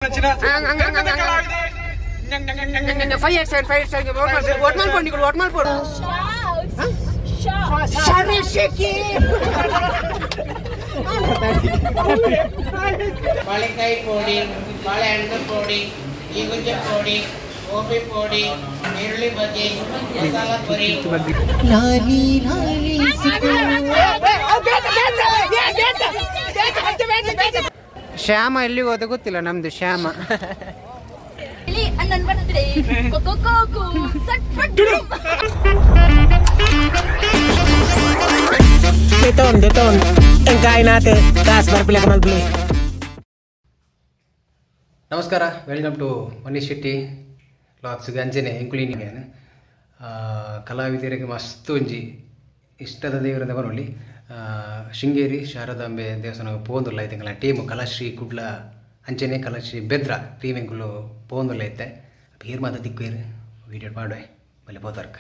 587 587 vote ಮಲ್ಪೊಂಡು ನಿಕುಲು vote ಮಲ್ಪೊಡು ಬಾಳೆಕಾಯಿ ಪೊಡಿ, ಬಾಳೆಹಣ್ಣು ಪೊಡಿ, ಈ ಪೊಡಿ, ಗೋಬಿ ಪೊಡಿ, ಈರುಳ್ಳಿ ಬಜ್ಜಿ, ಮಸಾಲಾ ಪುರಿ. ಲಾಲಿ ಲಾಲಿ ಶ್ಯಾಮ ಎಲ್ಲಿಗೆ ಹೋದ ಗೊತ್ತಿಲ್ಲ ನಮ್ದು Shyama. Deton, deton. Ang kain natin. Taas para pila ka malbili. ನಮಸ್ಕಾರ, welcome to Manish Shetty vlogs. ಅಂಜನೆ ಎಂಕುಲಿನಿಗೆ ಕಲಾವಿದರಿಗೆ ಮಸ್ತ್ ಒಂಜಿ ಇಷ್ಟದ ದೇವರಿಂದ ಬರೋಲಿ ಶೃಂಗೇರಿ ಶಾರದಾಂಬೆ ದೇವಸ್ಥಾನ ಪೋಂದುಲ್ಲ ಐತೆ. ಟೀಮು ಕಲಾಶ್ರೀ ಕುಡ್ಲ ಅಂಚನೆ ಕಲಾಶ್ರೀ ಬೆದ್ರ ಟೀಮ್ ಎಂಕುಲು ಪೋಂದುಲ್ಲ ಐತೆ. ಏರ್ ಮಾತ ದಿಕ್ಕೇರು ವೀಡಿಯೋ ಮಾಡುವೆ ಬಲೆ ಪೋತರ್ಕ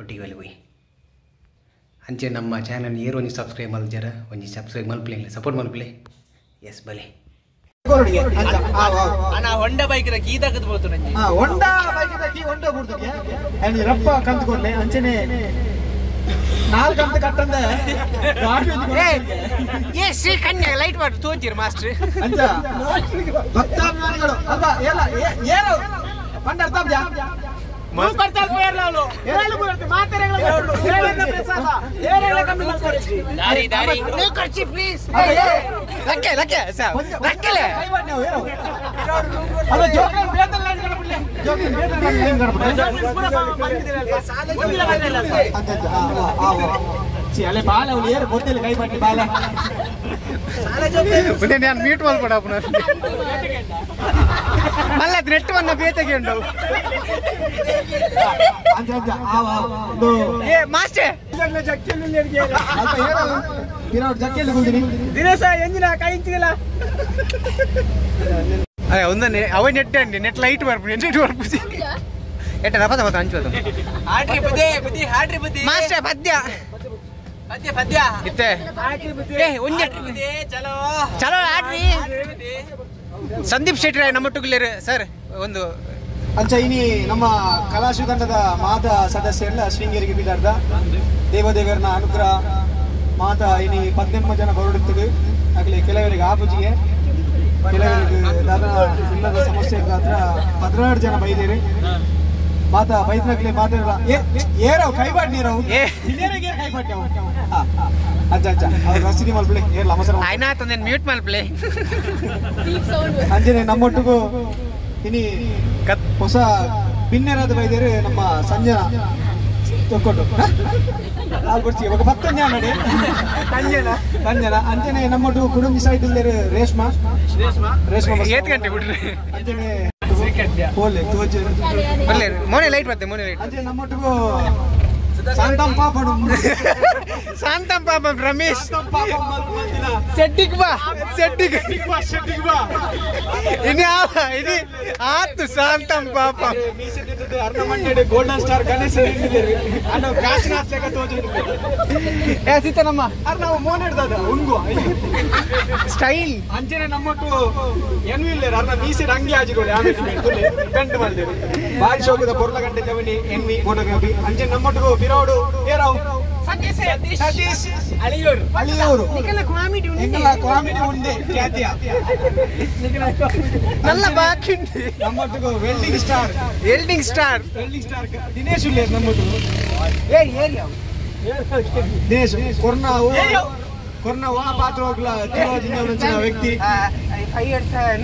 ಒಟ್ಟಿಗೆ ಬಲೆ ಹೋಯಿ. ಅಂಚೆ ನಮ್ಮ ಚಾನಲ್ ಏರು ಒಂಜಿ ಸಬ್ಸ್ಕ್ರೈಬ್ ಮಲ್ಜರ ಒಂಜಿ ಸಬ್ಸ್ಕ್ರೈಬ್ ಮಲ್ಪಲೆ ಸಪೋರ್ಟ್ ಮಲ್ಪಲೆ ಎಸ್ ಬಲೆ. ಹೊಂಡ ಬೈಕ್ ಕೀ ತಗದು ಪೋತು ನಂಜಿ ಹೊಂಡ ಬೈಕ್ ಕೀ ಹೊಂಡ ಬುಡ್ದಕ್ಕೆ ಅಂಡ್ ರಪ್ಪ ಕಂತು ಕೊಡ್ಲೆ ಅಂಚನೆ ನಾಲ್ಕು ಕಂತು ಕಟ್ಟಂದೆ ಏ ಶ್ರೀ ಕನ್ಯಾ ಲೈಟ್ ಮಾಡಿ ತೋಂಚಿರು ಮಾಸ್ಟರ್ ಅಂಚ ಭಕ್ತಾಭಿಮಾನಿಗಳು ಅಲ್ವಾ ಎಲ್ಲ ಏನು ಪಂಡ ಅರ್ಥ ದಾರಿ ದಾರಿ ಖರ್ಚಿ ಪ್ಲೀಸ್ ಲಕ್ಕೆ ಲಕ್ಕೆ ಲಕ್ಕೆಲೆ ನಾನು ಮೀಟ್ ಮಲ್ಪಡ ಮಲ್ಲ ನೆಟ್ ಬಂದ ಬೇತೆಗೆ ಉಂಟು. ಏ ಮಾಸ್ಟರ್ ದಿನೇಶ ಎಂಜಿನ ಕೈ ಇಂಚಿಲ್ಲ ಅಯ್ಯ ಒಂದನ್ನೇ ಅವ ನೆಟ್ ಅಂಡಿ ನೆಟ್ ಲೈಟ್ ಬರ್ಪು ನೆಟ್ ಬರ್ಪು ಎಟ್ಟ ರಪದ ಮತ್ತ ಅಂಚು ಹಾಡ್ರಿ ಬುದ್ಧಿ ಬುದ್ಧಿ ಹಾಡ್ರಿ ಬುದ್ಧಿ ಮಾಸ್ಟರ್ ಪದ್ಯ ಪದ್ಯ ಪದ್ಯ ಇತ್ತೆ ಏ ಒಂಜೆ ಬುದ್ಧಿ ಚಲೋ ಚಲೋ ಆಡ್ರಿ. ಸಂದೀಪ್ ಶೆಟ್ಟಿ ನಮ್ಮ ಟುಗ್ಲೇರು ಸರ್ ಒಂದು ಅಂಚ ಇನಿ ನಮ್ಮ ಕಲಾಶ್ರೀ ತಂಡದ ಮಾತ ಸದಸ್ಯರೆಲ್ಲ ಶೃಂಗೇರಿಗೆ ಬಿದಾರ್ದ ದೇವದೇವರನ ಅನುಗ್ರಹ ಮಾತ ಇನಿ 18 ಜನ ಬರುಡುತ್ತದೆ. ಆಗಲಿ ಕೆಲವರಿಗೆ ಆಪುಜಿಗೆ ಕೆಲವರಿಗೆ ದಾದ ಇಲ್ಲದ ಸಮಸ್ಯೆ ಹತ್ರ 16 ಜನ ಬೈದೇರಿ ಮಾತ ಬೈದ್ನಾಗ್ಲಿ ಮಾತಾಡಲ್ಲ. ಏರವ್ ಕೈಬಾಟ್ ನೀರವು ಹಿರಿಯರಿಗೆ ಕೈಬಾಟ್ ಅಜ್ಜ ಅಜ್ಜ ಅವ್ರು ರಸೀದಿ ಮಲ್ಪಲೆ ಏರ್ಲ ಅವಸರ ಆಯ್ನಾತ್ ಒಂದೇನು ಮ್ಯೂಟ್ ಮಲ್ಪಲೆ. ಅಂಜನೆ ನಮ್ಮೊಟ್ಟಿಗೂ ಇನಿ ಹೊಸ ಬಿನ್ನೆರಾದ ಬೈದೇರಿ ನಮ್ಮ ಸಂಜನಾ ತೊಕ್ಕೊಟ್ಟು ಆಲ್ಬರ್ಸಿ ఒక ಪತ್ತಂಜನ ನಡಿ ಸಂಜನ ಸಂಜನ ಅಂಜನೆ ನಮ್ಮೊಟ್ಟು ಕುಡುಂಬಿ ಸೈಡ್ ಇಲ್ಲೇರು ರೇಷ್ಮಾ ರೇಷ್ಮಾ ಏತ್ ಗಂಟೆ ಬಿಡ್ರಿ ಅಂಜನೆ ಹೋಲೆ ತೋಜೆ ಬರ್ಲಿ ಮೋನೆ ಲೈಟ್ ಬರ್ತೆ ಮೋನೆ ಲೈಟ್. ಅಂಜನೆ ನಮ್ಮೊಟ್ಟಿಗೂ ಶಾಂತಂ ಪಾಪಡು ಶಾಂತಂ ಪಾಪ ರಮೇಶ್ ಸೆಟ್ಟಿಗೆ ಬಾ ಸೆಟ್ಟಿಗೆ ಶೆಟ್ಟಿಗೆ ಬಾ ಇನಿ ಇನಿ ಆತು ಶಾಂತಂ ಪಾಪ ಮೀಸೆದಿದ್ದು ಅರ್ಣ ಮಂಡೆ ಗೋಲ್ಡನ್ ಸ್ಟಾರ್ ಗಣೇಶ ಇಟ್ಟಿದ್ದೀರಿ ಅಣ್ಣ ಕಾಶಿನಾಥ್ ಲೆಕ್ಕ ತೋಜೆ ಏ ಸೀತನಮ್ಮ ಅರ್ ನಾವು ಮೋನೆ ಹಿಡ್ದದ ಉಂಗು ಸ್ಟೈಲ್ ಅಂಚನೆ ನಮ್ಮೊಟ್ಟು ಎನ್ ಇಲ್ಲ ಅರ್ಣ ಮೀಸೆ ಅಂಗಿ ಆಜಿರೋಳೆ ಆಮೇಲೆ ಬೆಂಡ್ ಮಲ್ದೇವೆ ಬಾರಿ ಶೋಕದ ಪೊರ್ಲ ಗಂಟೆ ಜವನಿ ಎನ್ ವಿ ಫೋಟೋಗ್ರಫಿ ಅಂಚನೆ ನಮ್ಮೊಟ್ಟಿಗೂ ಬಿರೋಡು ಏರಾವ್ ಸತೀಶ್ ಅಳಿಯೂರು ಅಳಿಯೂರು ನಿಕಲ ಕಾಮಿಡಿ ಉಂಡೆ ನಿಕಲ ಕಾಮಿಡಿ ಉಂಡೆ ಖ್ಯಾತಿಯ ನಲ್ಲ ಬಾಕಿ ನಮ್ಮೊಟ್ಟಿಗೂ welding star welding star welding star Dinesh ಉಲ್ಲೇರ್ ನಮ್ಮೊಟ್ಟಿಗೂ ಏರಿ ಏರಿ ದಿನೇಶ್ ಕೊರ್ನಾ ಕೊರ್ನಾ ವಾ ಪಾತ್ರ ಹೋಗ್ಲ ಜಿಂಜ ವ್ಯಕ್ತಿ 587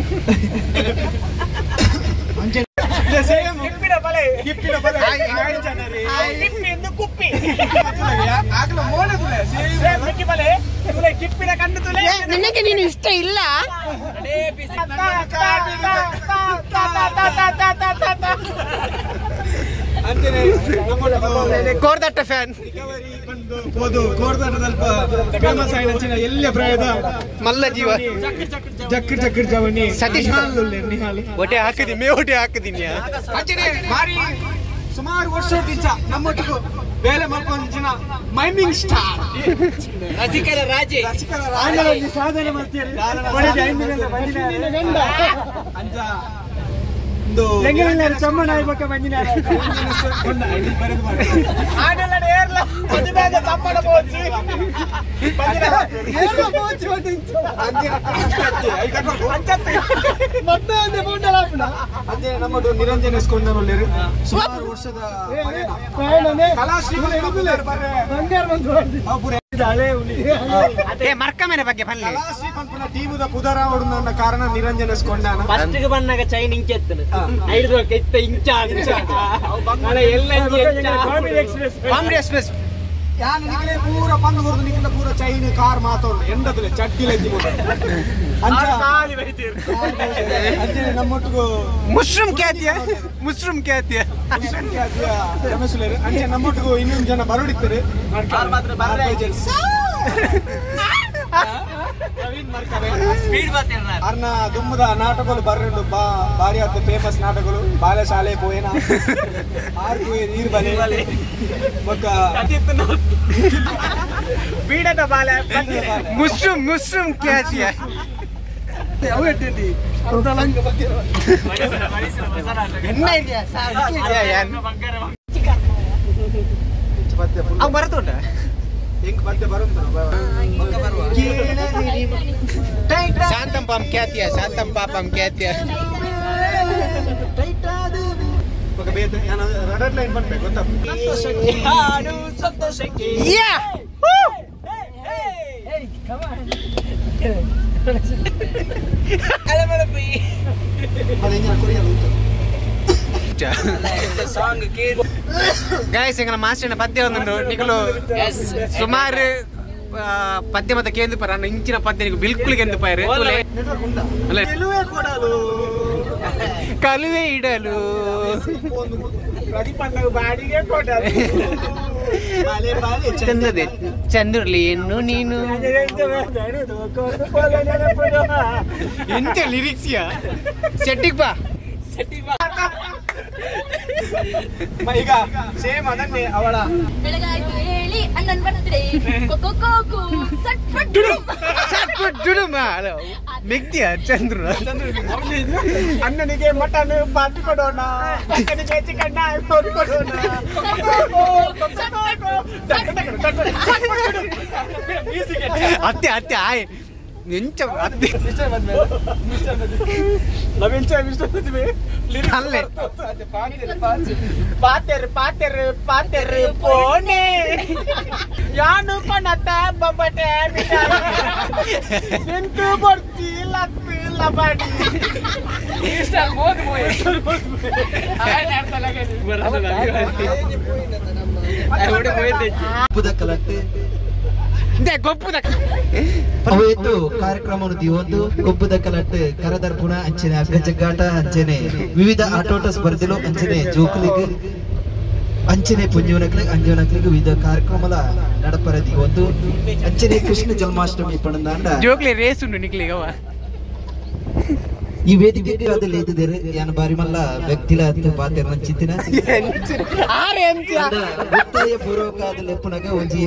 ಅಂಚೆ ಸೇಮ್ ಕಿಪ್ಪಿನ ಬಲೆ ಕಿಪ್ಪಿನ ಬಲೆ ಕಿಪ್ಪಿ ಎಂದು ಕುಪ್ಪಿ ಆಗಲ ಮೋನೆ ತುಲೆ ಸೇಮ್ ಕಿಪ್ಪಿ ಬಲೆ ತುಲೆ ಕಿಪ್ಪಿನ ಕಣ್ಣು ತುಲೆ ನಿನಗೆ ನೀನು ಇಷ್ಟ ಇಲ್ಲ. ಅಂಚನೆ ಕೋರ್ದಟ್ಟ ಫ್ಯಾನ್ ಹೋದು ಕೋರ್ದಟ್ಟದಲ್ಪ ಫೇಮಸ್ ಆಯಿನ ಎಲ್ಲ ಪ್ರಾಯದ ಮಲ್ಲ ಜೀವ ಜಕ್ಕರ್ ಜಕ್ಕರ್ ಜವನಿ ಸತೀಶ್ ನಿಹಾಲ್ ಹೊಟ್ಟೆ ಹಾಕಿದಿ ಮೇ ಹೊಟ್ಟೆ ಹಾಕಿದೀನಿ. ಅಂಚನೆ ಭಾರಿ ಸುಮಾರು ವರ್ಷ ನಮ್ಮೊಟ್ಟಿಗೂ ಬೇಲೆ ಮಲ್ಕೊಂಜಿನ ಮೈಮಿಂಗ್ ಸ್ಟಾರ್ ರಸಿಕರ ರಾಜೆ ರಸಿಕರ ರಾಜ ಸಾಧನೆ ಮಾಡ್ತೀರಿ ಅಂಜ ನಮ್ಮದು ನಿರಂಜನ ಎಸ್ಕೊಂಡರು ಸುಮಾರು ವರ್ಷದ ಕಲಾಶ್ರೀ ಕಲಾಶ್ರೀ ಪನ್ಪುನ ಟೀಮುದ ಪುದರ ನನ್ನ ಕಾರಣ ನಿರಂಜನ ಎಸ್ಕೊಂಡಾನ. ಫಸ್ಟ್ ಬಂದಾಗ ಚೈನ್ ಇಂಚೆತ್ತನು ಐದು ಇತ್ತ ಇಂಚ ಕಾಮಿಡಿ ಎಕ್ಸ್ಪ್ರೆಸ್ ಯಾನ್ ನಿಕಲೆ ಪೂರ ಪಂದು ಕೊರ್ದು ನಿಕಲ ಪೂರ ಚೈನ್ ಕಾರ್ ಮಾತೋಂಡು ಎಂಡದಲೆ ಚಡ್ಡಿಲೆ ಅಂಚ ಅಂಚೆ ನಮ್ಮೊಟ್ಟಿಗೂ ಮುಶ್ರೂಮ್ ಖ್ಯಾತಿಯ ಮುಶ್ರೂಮ್ ಖ್ಯಾತಿಯ ಖ್ಯಾತಿಯ ರಮೇಶ್ ಅಂಚೆ ನಮ್ಮೊಟ್ಟಿಗೂ ಇನ್ನೊಂದು ಜನ ಬರೋಡಿತ್ತಾರೆ ಅರ್ನ ದುಮ್ಮದ ನಾಟಕಗಳು ಬರ್ರಂಡು ಬಾರಿ ಆತ ಫೇಮಸ್ ನಾಟಕಗಳು ಬಾಲೆ ಶಾಲೆ ಪೋಯೇನ ಆರು ನೀರು ಬಲೆ ಬೊಕ್ಕ ಬೀಡದ ಬಾಲೆ ಮುಶ್ರೂಮ್ ಮುಶ್ರೂಮ್ ಖ್ಯಾತಿಯ ಅವ್ ಬರತುಂಟ ಹೆಂಗ್ ಪದ್ಯ ಬರುಂತ ಶಾಂತಂ ಪಾಂ ಖ್ಯಾತಿಯ ಶಾಂತಂ ಪಾಪಂ ಖ್ಯಾತಿಯ ರಡರ್ ಲೈನ್ ಬರ್ಬೇಕು ಗೊತ್ತಾ. ಸಂತೋಷಕ್ಕೆ ಗಾಯಸ್ ಎಂಗಲ ಮಾಸ್ಟರ್ನ ಪದ್ಯ ಒಂದುಂಡು ನಿಕಲು ಸುಮಾರು ಪದ್ಯ ಮತ್ತೆ ಕೇಂದ್ರ ಪರ ಇಂಚಿನ ಪದ್ಯ ನಿಕು ಬಿಲ್ಕುಲ್ ಕೆಂದು ಪಾಯರು ಕಲುವೆ ಇಡಲು ಚಂದದೆ ಚಂದ್ರಲಿ ಎನ್ನು ನೀನು ಎಂತ ಲಿರಿಕ್ಸ್ ಸೆಟ್ಟಿಗ್ ಬಾ ಈಗ ಸೇಮ್ ಅದನ್ನೇ ಅವಳ ಬೆಳಗಾಯ್ತು ಹೇಳಿ ಅಣ್ಣನ್ ಬರ್ತ್ಡೇ ಕೊಕ್ಕೋ ಕೋಕು ಸಟ್ಪಟ್ ಡುಡುಮ್ ಸಟ್ಪಟ್ ಡುಡುಮ್ ಅಲ್ಲ ಮೆಗ್ದಿಯ ಚಂದ್ರು ಅಣ್ಣನಿಗೆ ಮಟನ್ ಪಾರ್ಟಿ ಕೊಡೋಣ, ಅಕ್ಕನಿಗೆ ಚಿಕನ್ ಕೊಡೋಣ. ಅತ್ತೆ ಅತ್ತೆ ಆಯ್ ಎಂಚ ಅತ್ತೆ ಅಲ್ಲೇ ಪಾತೆರ್ ಪಾತೆರ್ ಪಾತೆರ್ ಪೋನೆ ಯಾನು ಕೊನತ ಬೊಬ್ಬಟೆ ನಿಂತು ಬರ್ತಿ ಲತ್ತು ಲಬಡಿ ಅವತ್ತು ಕಾರ್ಯಕ್ರಮವನ್ನು ದಿವೊಂದು ಕೊಬ್ಬುದ ಕಲಟ್ ಕರದರ್ಪುಣ ಅಂಚನೆ ಅಗ್ಗಜಗ್ಗಾಟ ಅಂಚನೆ ವಿವಿಧ ಆಟೋಟ ಸ್ಪರ್ಧೆಲು ಅಂಚನೆ ಜೋಕುಲಿಗೆ ಅಂಚನೆ ಪುಂಜವನಕ್ಲಿಗೆ ಅಂಜವನಕ್ಲಿಗೆ ವಿವಿಧ ಕಾರ್ಯಕ್ರಮಲ ನಡಪರ ದಿವೊಂದು ಅಂಚನೆ ಕೃಷ್ಣ ಜನ್ಮಾಷ್ಟಮಿ ಪಣಂದಾಂಡ ಜೋಕ್ಲಿ ರೇಸ್ ಉಂಡು ನಿಕ್ಲಿಗವ ಈ ವೇದಿಕೆ ಅದಲ್ಲಿ ಯಾನ್ ಬಾರಿ ಮಲ್ಲ ವ್ಯಕ್ತಿಲ ಅತ್ತು ಪಾತೆರ್ ನಂಚಿತ್ತಿನ ಒತ್ತಾಯ ಪೂರ್ವಕ ಲೆಪ್ಪುನಗ ಒಂಜಿ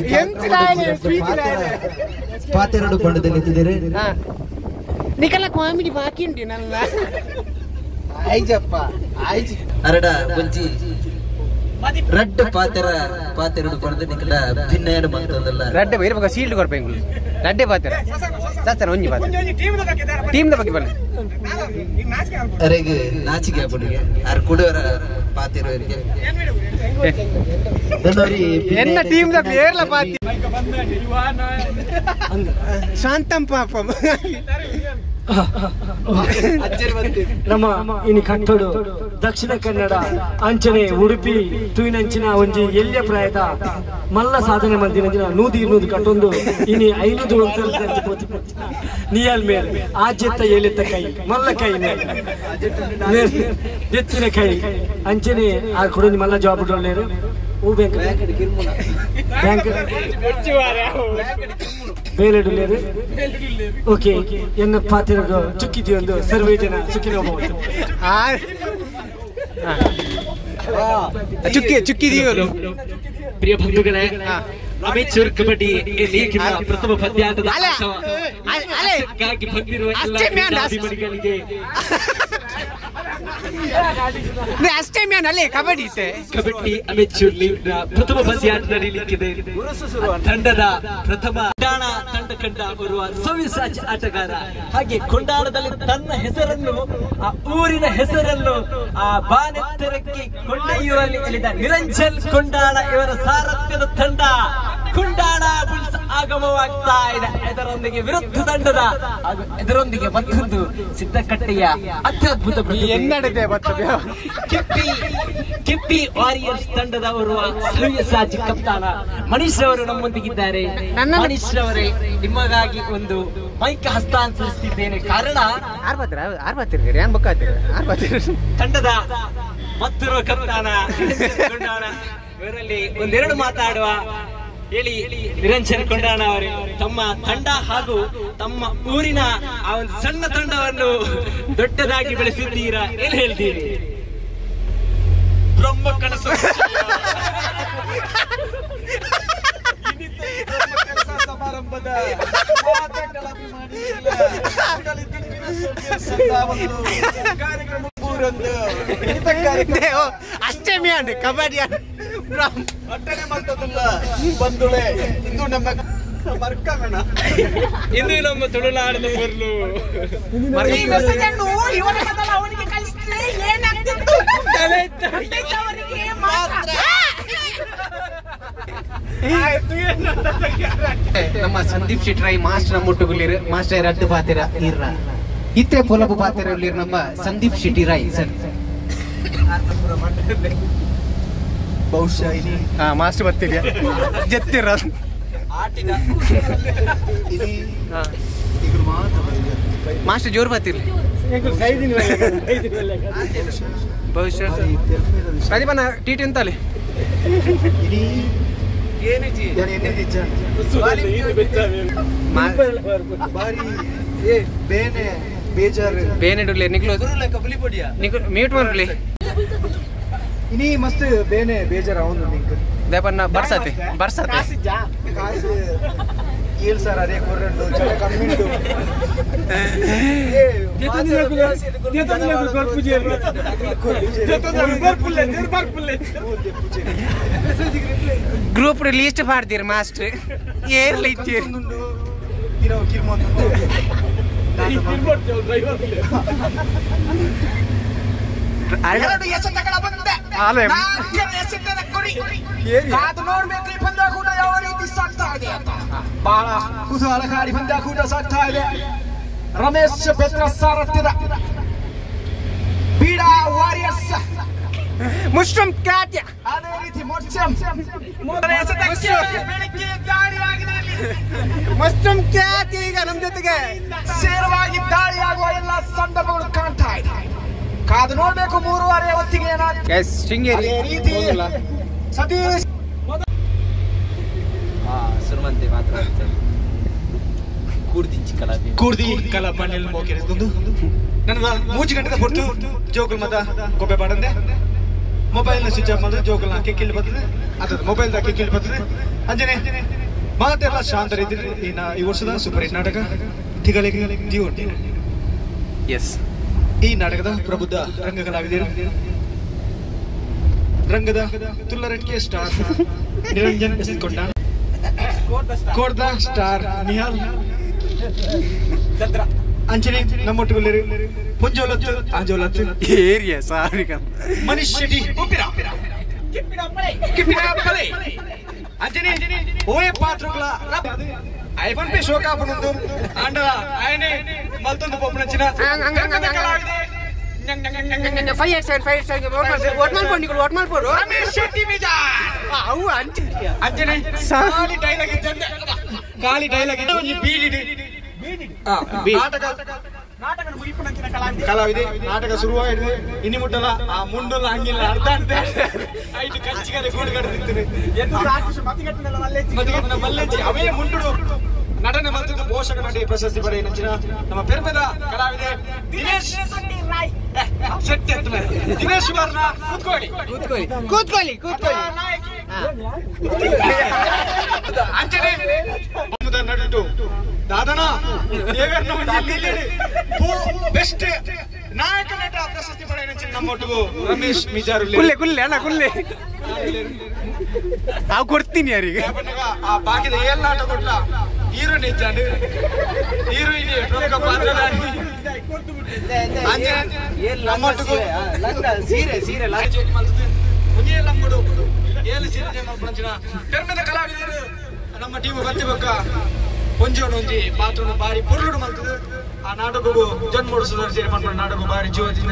ಪಾತೆರಡು ಬಣ್ಣದಲ್ಲಿ ಎತ್ತಿದ್ದಾರೆ. ನಿಕಲ ಕಾಮಿಡಿ ಬಾಕಿ ಉಂಟು ನನ್ನ ಆಯ್ಜಪ್ಪ ಆಯ್ಜ ಅರಡ ಒಂಜಿ ರಡ್ಡ ಪಾತೆರ ಪಾತೆರಡು ಬಣ್ಣದ ನಿಕಲ ಭಿನ್ನ ಮಂತದಲ್ಲ ರಡ್ಡೆ ಬೈರ ಶೀಲ್ಡ್ ಕೊರ್ಪೆ ರಡ್ಡೆ ಪಾತೆರ ಸತ್ತನ ಒಂಜಿ ಪಾತೆರ ಟೀಮ್ the ಬಗ್ಗೆ ಬನ್ನಿ ಅರೆಗೆ ನಾಚಿಕೆ ಆಪುಡಿಗೆ ಆರ್ ಕುಡುವರ ಪಾತೆರವರಿಗೆ ಎನ್ನ ಟೀಮ್ the ಏರ್ಲ ಪಾತಿ ಶಾಂತಂ ಪಾಪಂ ನಮ್ಮ ಇನಿ ಕಟ್ಟೋಡು ದಕ್ಷಿಣ ಕನ್ನಡ ಅಂಚನೆ ಉಡುಪಿ ತುಯಿನಂಚಿನ ಒಂಜಿ ಎಲ್ಯ ಪ್ರಾಯದ ಮಲ್ಲ ಸಾಧನೆ ಮಂದಿನಂಚಿನ 100-200 ಕಟ್ಟೊಂದು ಇನಿ 500 ಒಂದ್ಸಲ ಪೋತಿ ನಿಯಲ್ ಮೇಲೆ ಆಜೆತ್ತ ಏಲೆತ್ತ ಕೈ ಮಲ್ಲ ಕೈ ಮೇಲೆ ಎತ್ತಿನ ಕೈ ಅಂಚನೆ ಆ ಕೊಡೊಂಜಿ ಮಲ್ಲ ಜಾಬ್ ಡೊಲ್ಲೇರು ಹೂ ಬ್ಯಾಂಕ್ ಬ್ಯಾಂಕ್ ಬೇಲೆಡುಲ್ಲೇರು ಓಕೆ ಎನ್ನ ಪಾತಿರೋದು ಚುಕ್ಕಿದೆಯೊಂದು ಸರ್ವೇ ಜನ ಸುಖಿನೋ ಭವಂತು. ಚುಕ್ಕಿ ಚುಕ್ಕಿ ದೀವರು. ಪ್ರಿಯ ಬಂಧುಗಳೇ, ಅಮೆಚೂರ್ ಕಬಡ್ಡಿ ಲೀಗಿನ ಪ್ರಥಮ ಪಂದ್ಯಾಟದ ಬಂದಿರುವ ಎಲ್ಲ ಅಭಿಮಾನಿಗಳಿಗೆ ಅಷ್ಟೇ ಮ್ಯಾನ್ ಅಲ್ಲೇ ಕಬಡ್ಡಿ ಕಬಡ್ಡಿ ಅಮೆಚೂರ್ ಲೀಗ್ ನ ಪ್ರಥಮ ಪಂದ್ಯಾಟ ನಡೆಯಲಿಕ್ಕಿದೆ. ತಂಡದ ಪ್ರಥಮ ತಂಡ ಕಂಡ ಬರುವ ಸವ್ಯಸಾಚಿ ಆಟಗಾರ, ಹಾಗೆ ಕೊಂಡಾಣದಲ್ಲಿ ತನ್ನ ಹೆಸರನ್ನು, ಆ ಊರಿನ ಹೆಸರನ್ನು ಆ ಬಾನೆತ್ತರಕ್ಕೆ ಕೊಂಡೊಯ್ಯುವಲ್ಲಿ ಇಳಿದ ನಿರಂಜನ್ ಕೊಂಡಾಣ ಇವರ ಸಾರಥ್ಯದ ತಂಡ ಕೊಂಡಾಣ ಬುಲ್ಸ್ ಆಗಮವಾಗ್ತಾ ಇದೆ. ಇದರೊಂದಿಗೆ ವಿರುದ್ಧ ತಂಡದ ಹಾಗೂ ಇದರೊಂದಿಗೆ ಮತ್ತೊಂದು ಸಿದ್ದಕಟ್ಟೆಯ ಅತ್ಯದ್ಭುತ ಕೆಪ್ಪಿ ವಾರಿಯರ್ಸ್ ತಂಡದ ಓರ್ವ ಸವ್ಯಸಾಚಿ ಕಪ್ತಾನ ಮನೀಶ್ ಅವರು ನಮ್ಮೊಂದಿಗಿದ್ದಾರೆ. ಮನೀಶ್ ಅವರೇ, ನಿಮಗಾಗಿ ಒಂದು ಮೈಕ್ ಹಸ್ತಾಂತರಿಸುತ್ತಿದ್ದೇನೆ. ಕಾರಣ ತಂಡದ ಮತ್ತೊರ್ವ ಕಪ್ತಾನ ಕೊಂಡಾಣ ಇವರಲ್ಲಿ ಒಂದೆರಡು ಮಾತಾಡುವ. ಹೇಳಿ ನಿರಂಜನ್ ಕೊಂಡಾಣ ಅವರೇ, ತಮ್ಮ ತಂಡ ಹಾಗೂ ತಮ್ಮ ಊರಿನ ಆ ಒಂದು ಸಣ್ಣ ತಂಡವನ್ನು ದೊಡ್ಡದಾಗಿ ಬೆಳೆಸಿದ್ದೀರಾ, ಏನ್ ಹೇಳ್ತೀರಿ? ಬ್ರಹ್ಮ ಕನಸು ಸಮಾರಂಭದ ಕಾರ್ಯಕ್ರಮ ಅಷ್ಟೇ ಮ್ಯಾನ್ ಕಬಡ್ಡಿ ಅಟ್ಟನೆ ಮಾಡ್ತದಲ್ಲ ಬಂದುಳೆ. ಇಂದು ನಮ್ಮ ಮರ್ಕಮಣ, ಇಂದು ನಮ್ಮ ತುಳುನಾಡಿನ ಮೊದಲು ನಮ್ಮ ಸಂದೀಪ್ ಶೆಟ್ರಾಯ್ ಮಾಸ್ಟರ್ ನಮ್ಮೊಟ್ಟುಗುಲ್ಲಿರು. ಮಾಸ್ಟರ್ ರಡ್ಡು ಪಾತಿರ ಇರ್ರ ಇತ್ತೆ ಪೊಲಬು ಪಾತಿರ ನಮ್ಮ ಸಂದೀಪ್ ಶೆಟ್ಟಿ ರಾಯ್ ಸರ್. ಬಹುಶಃ ಇಲ್ಲಿ ಮಾಸ್ಟರ್ ಬರ್ತೀರಿ ಜತ್ತಿರ ಮಾಸ್ಟರ್ ಜೋರು ಬರ್ತಿರ್ಲಿ. ಬಹುಶಃ ಪ್ರದೀಪನ ಟಿ ಟಿ ಅಂತಲ್ಲಿ ಬೇನೆ ನಿಕ್ಲು ಮ್ಯೂಟ್ ಮಾಡ್ಲಿ. ಇನಿ ಮಸ್ತ್ ಬೇನೆ ಬೇಜಾರು ಅವನು ನಿಂಕ್ ದೇಪನ್ನ ಬರ್ಸಾತೆ ಬರ್ಸಾತೆ ಕಾಸು ಏಳು ಸರ್ ಅದೇ ಕೊರ್ರಂಡು ಚಲ ಕಮ್ಮಿ ಉಂಟು. ಗ್ರೂಪ್ ಲೀಸ್ಟ್ ಪಾಡ್ತೀರಿ ಮಾಸ್ಟರ್ ಏರ್ಲ ಇತ್ತೀರಿ. ಎರಡು ಎಸೆತಗಳ ಬಂದೆ, ನಾಲ್ಕರ ಎಸೆತದ ಗುರಿ. ಕಾದು ನೋಡ್ಬೇಕು ಈ ಪಂದ್ಯಾಕೂಟ ಯಾವ ರೀತಿ ಸಾಗ್ತಾ ಇದೆ ಅಂತ. ಬಹಳ ಕುತೂಹಲಕಾರಿ ಪಂದ್ಯಾಕೂಟ ಸಾಗ್ತಾ ಇದೆ. ರಮೇಶ್ ಬೆದ್ರ ಸಾರಥ್ಯದ ಬೀಡಾ ವಾರಿಯರ್ಸ್ ಮುಸ್ಲಿಂ ಖ್ಯಾತಿಯ ಅದೇ ರೀತಿ ಮುಸ್ಲಿಂ ಮೊದಲ ಎಸೆತಕ್ಕೆ ಬೆಳಿಗ್ಗೆ ದಾಳಿಯಾಗಿದೆ. ಇಲ್ಲಿ ಮುಸ್ಲಿಂ ಖ್ಯಾತಿ ಈಗ ನಮ್ಮ ಜೊತೆಗೆ ಸೇರವಾಗಿ ದಾಳಿಯಾಗುವ ಎಲ್ಲ ಸಂದರ್ಭಗಳು ಕಾಣ್ತಾ ಇದೆ. ಕಾದು ನೋಡ್ಬೇಕು 3:30 ಹೊತ್ತಿಗೆ ಏನಾಗ್ತದೆ. ಶೃಂಗೇರಿ ರೀತಿ ಸತೀಶ್ ಸುರುಮಂತೆ ಮಾತ್ರ ಕೂರ್ದಿ ಕಲಾ ಮಣ್ಣಲ್ಲಿ ಮೋಕೆರೆದು ನನ್ನ ಮೂಜಿ ಗಂಟೆದ ಹೊರತು ಜೋಕುಲ್ ಮತ ಗೊಬ್ಬೆ ಪಾಡಂದೆ ಮೊಬೈಲ್ನ ಸ್ವಿಚ್ ಆಫ್ ಮಾಡಿದ್ರೆ ಜೋಕುಲ್ನ ಕಿಕ್ಕಿಲ್ ಬರ್ತದೆ, ಅದು ಮೊಬೈಲ್ ಕಿಕ್ಕಿಲ್ ಬರ್ತದೆ. ಅಂಜನೆ ಮಾತೆಲ್ಲ ಶಾಂತ ರೀತಿ ಈ ವರ್ಷದ ಸೂಪರ್ ಹಿಟ್ ನಾಟಕ ತಿಗಳಿಗೆ ಜೀವಂಟಿ. ಎಸ್, ಈ ನಾಟಕದ ಪ್ರಬುದ್ಧ ರಂಗ ಕಲಾವಿದರು ರಂಗದ ತುಲ್ಲರಟ್ಕೆ ಸ್ಟಾರ್ ನಿರಂಜನ್ ಎಸ್ ಕೊಂಡ, ಕೋರ್ದ ಸ್ಟಾರ್ ನಿಹಾಲ್ ಅಂಚನೆ ನಮ್ಮೊಟ್ಟುಗುಲ್ಲಿರು ಪುಂಜೋಲತ್ತು ಆಂಜೋಲತ್ತು ಏರಿಯಾ ಸಾರಿಕ ಮನೀಶ್ ಶೆಟ್ಟಿ ಉಪ್ಪಿರ ಕಿಪ್ಪಿನ ಅಂಚನೆ ಓಯೆ ಪಾತ್ರಗಳ ಐಫೋನ್ ಪೇ ಶೋಕಾಪುನುಂದು ಆಂಡಲ ಆಯನೆ ಮಲ್ತೊಂದು ಪೋಪುನಂಚಿನ ಕಲಾವಿದೆ 587 587 ಓಟ್ ಮಲ್ಪೊಡು ನಿಕುಲು ಓಟ್ ಮಲ್ಪೊಡು ರಮೇಶ್ ಶೆಟ್ಟಿ ಮಿಜಾನ್ ಅವು ಅಂಚನೆ ಅಂಚನೆ ಖಾಲಿ ಡೈಲಾಗ್ ಇದ್ದಂತೆ ಖಾಲಿ ಡೈಲಾಗ್ ಇದ್ದ ಒಂಜಿ ಬೀಡಿಡಿ ನಾಟಕ ಕಲಾವಿದೆ ನಾಟಕ ಶುರುವಾಗಿದೆ ಇನಿ ಮುಟ್ಟಲ ಆ ಮುಂಡಲ ಹಂಗಿಲ್ಲ ಅರ್ಧ ಅರ್ಧ ಐದು ಕಂಚಿಗದೆ ಗೂಡು ಕಟ್ಟುತ್ತಿತ್ತು ಮಲ್ಲೆಜ್ಜಿ ಅವೇ ಮುಂಡುಡು ನಟನೆ ಮತ್ತು ಪೋಷಕ ನಟಿ ಪ್ರಶಸ್ತಿ ಪಡೆಯ ನಂಚಿನ ನಮ್ಮ ಪೆರ್ಮೆದ ಕಲಾವಿದೆ ದಿನೇಶ್ ಶೆಟ್ಟಿ ಅಂತ ದಿನೇಶ್ ವರ್ಣ ಕೂತ್ಕೊಳ್ಳಿ ಕೂತ್ಕೊಳ್ಳಿ ಕೂತ್ಕೊಳ್ಳಿ ಕೂತ್ಕೊಳ್ಳಿ ಅಂಚನೆ ನಡುಟು ದಾದನ ಬೆಸ್ಟ್ ನಾಯಕ ನಟ ಪ್ರಶಸ್ತಿ ಪಡೆಯ ನಮ್ಮೊಟ್ಟಿಗೂ ರಮೇಶ್ ಮಿಜಾರು ಕುಲ್ಲೆ ಕುಲ್ಲೆ ಅಣ್ಣ ಕುಲ್ಲೆ ನಾವು ಕೊಡ್ತೀನಿ ಯಾರಿಗೆ ಆ ಬಾಕಿದ ಏಲ್ ನಾಟ ಕೊಟ್ಲ ಹೀರೋಯಿನ್ ಇದ್ದಾನೆ ಹೀರೋಯಿನ್ ಪ್ರಮುಖ ಪಾತ್ರಧಾರಿ ನಮ್ಮೊಟ್ಟಿಗೂ ಸೀರೆ ಸೀರೆ ಏಳು ಸೀರೆ ಮಲ್ಪುನಂಚಿನ ಪೆರ್ಮೆದ ಕಲಾವಿದರು ನಮ್ಮ ಟೀಮ್ ಬತ್ತಿಬೊಕ್ಕ ಒಂಜೋನು ಒಂಜಿ ಪಾತ್ರನು ಬಾರಿ ಪೊರ್ಲುಡು ಮಲ್ತದು ಆ ನಾಟಕಗೂ ಜನ್ಮೋಡು ಸುಧಾರ ಸೇರಿ ಮನ್ಪುನ ನಾಟಕ ಬಾರಿ ಜೀವದಿಂದ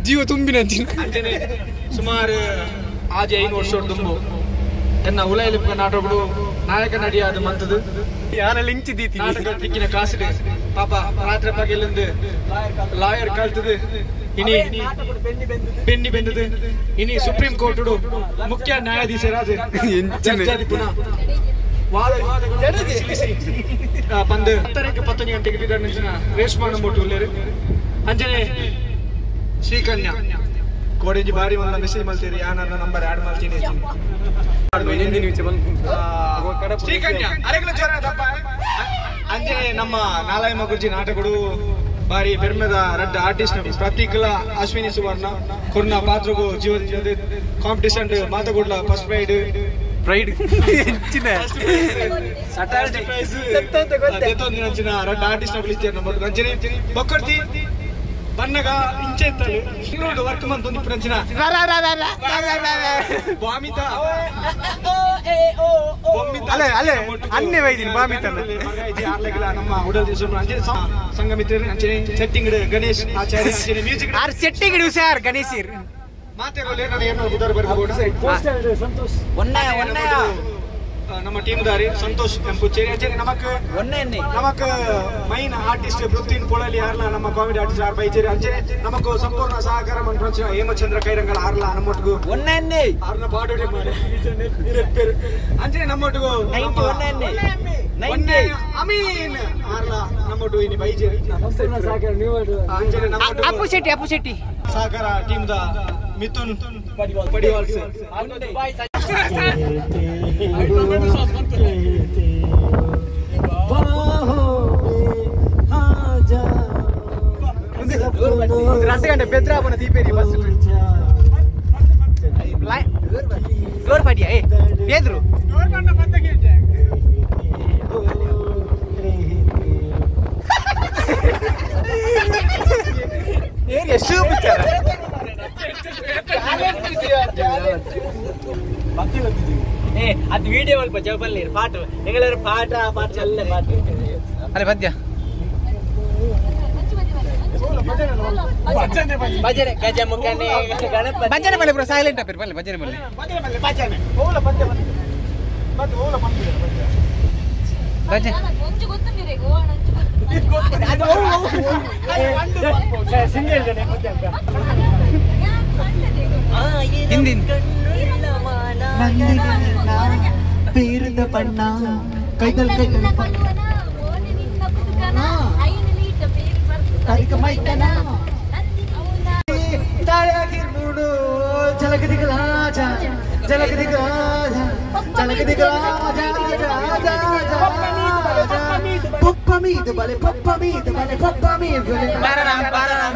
ಜೀವ ತುಂಬಿನ ಅಂಚನೆ ಸುಮಾರು ಆಜೆ 5 ವರ್ಷ ತುಂಬು ಎನ್ನ ಉಲೈಲಿ ನಾಟಕಗಳು ನಾಯಕ ನಡಿಯಾದ ಮಂತದು ಯಾರಲ್ಲಿ ಇಂಚಿದ್ದೀತಿ ನಾಟಕ ತಿಕ್ಕಿನ ಕಾಸಿದೆ ಪಾಪ ರಾತ್ರಿ ಪಗಲಿಂದ ಲಾಯರ್ ಕಲ್ತದು ಇನಿ ಬೆನ್ನಿ ಬೆಂದದು ಇನಿ ಸುಪ್ರೀಂ ಕೋರ್ಟ್ ಮುಖ್ಯ ನ್ಯಾಯಾಧೀಶರಾದ ವಾದ ಬಂದು 10:10 ಗಂಟೆಗೆ ಬೀದರ್ ರೇಷ್ಮಾ ಮೊಟ್ಟು ಅಂಜನೆ ಶ್ರೀಕನ್ಯಾ ಕೋಡಿಂಜಿ ಬಾರಿ ಒಂದು ಮೆಸೇಜ್ ಮಾಡ್ತೀರಿ ಯಾನ ನಂಬರ್ ಆಡ್ ಮಾಡ್ತೀನಿ ಶ್ರೀಕನ್ಯಾ ಅರೆಗಳ ಜ್ವರ ದಪ್ಪ ಅಂಜನೆ ನಮ್ಮ ನಾಲಾಯಮ ಗುರುಜಿ ನಾಟಕಗಳು ಬಾರಿ ಬೆರ್ಮೆದ ರಡ್ಡ ಆರ್ಟಿಸ್ಟ್ ಪ್ರತೀಕ್ಲ ಅಶ್ವಿನಿ ಸುವರ್ಣ ಕೊರ್ನ ಪಾತ್ರಗೂ ಜೀವ ಕಾಂಪಿಟಿಷನ್ ಮಾತಗುಡ್ಲ ಫಸ್ಟ್ ಪ್ರೈಡ್ ಪ್ರೈಡ್ ರಡ್ಡ ಆರ್ಟಿಸ್ಟ್ ಅಂಚನೆ ಬೊಕ್ಕರ್ತಿ ಬನ್ನಗ ಇಂಚೆ ಇತ್ತಲು ಇಂಗ್ಲೋಡು ವರ್ಕ್ ಮಂತ್ ಒಂದು ಪುರಂಚಿನ ಬಾಮಿತಾ ಅಲೆ ಅಲೆ ಅನ್ನೆ ವೈದಿನ ಬಾಮಿತ ನಮ್ಮ ಉಡಲ್ ಅಂಚನೆ ಸಂಘಮಿತ್ರ ಅಂಚನೆ ಸೆಟ್ಟಿಂಗ್ ಗಣೇಶ್ ಆಚಾರ್ಯ ಅಂಚನೆ ಮ್ಯೂಸಿಕ್ ಆರ್ ಸೆಟ್ಟಿಂಗ್ ಸರ್ ಗಣೇಶ್ ಸಂತೋಷ್ ನಮ್ಮ ಟೀಮ್ ದಾರಿ ಸಂತೋಷ್ ಎಂಪುಚೇರಿ ಅಂಚನೆ ನಮಕ್ ನಮಕ್ ಮೈನ್ ಆರ್ಟಿಸ್ಟ್ ಪೃಥ್ವಿನ್ ಪೊಳಲಿ ಆರ್ಲ ನಮ್ಮ ಕಾಮಿಡಿ ಆರ್ಟಿಸ್ಟ್ ಆರ್ ಬೈಚೇರಿ ಅಂಚನೆ ನಮಕ್ ಸಂಪೂರ್ಣ ಸಹಕಾರ ಮನ್ಪುನಂಚಿನ ಹೇಮಚಂದ್ರ ಕೈರಂಗಲ್ ಆರ್ಲ ನಮ್ಮೊಟ್ಟಿಗೂ ಆರ್ನ ಪಾಡೋಡಿ ಮಾರೆ ಅಂಚನೆ ನಮ್ಮೊಟ್ಟಿಗೂ ಅಮೀನ್ ಆರ್ಲ ನಮ್ಮೊಟ್ಟು ಇನಿ ಬೈಚೇರಿ ಅಂಚನೆ ನಮ್ಮೊಟ್ಟಿಗೂ ಅಪ್ಪು ಶೆಟ್ಟಿ ಅಪ್ಪು ಶೆಟ್ಟಿ ಸಹಕಾರ team the Mithun Padiwal sir. ರಡ್ಡು ಗಂಟೆ ಬೆದ್ರಾಪನ ದೀಪೇರಿ ಬಸ್ ಡೋರ್ ಪಾಟಿಯ ಏ ಬೇದ್ರು ಏರಿಯಾ ಶೂ ಪಿಕ್ಚರ್ ಅದು ವಿಡಿಯೋ ಅಲ್ಪ ಚೌಪಲ್ಲಿ ಪಾಠ ಎಂಗಳರ ಪಾಠ ಪಾಠ ಎಲ್ಲ ಪಾಠ ಅರೆ ಪದ್ಯ ಭಜನೆ ಗಜಮುಖನೇ ಗಣಪತಿ ಭಜನೆ ಮಲ್ಲೆ ಬ್ರೋ ಸೈಲೆಂಟ್ ಅಪ್ಪಿರ್ ಬಲ್ಲೆ ಭಜನೆ ಮಲ್ಲೆ ಭಜನೆ ಹಿಂದಿನ ಪೇರದ ಬಣ್ಣ ಕೈದಲ್ ಕೈದಲ್ झलक दिखला जा झलक दिखला जा झलक दिखला जा जा जा जा पप्पा मीद बले पप्पा मीद बले पप्पा मीद बले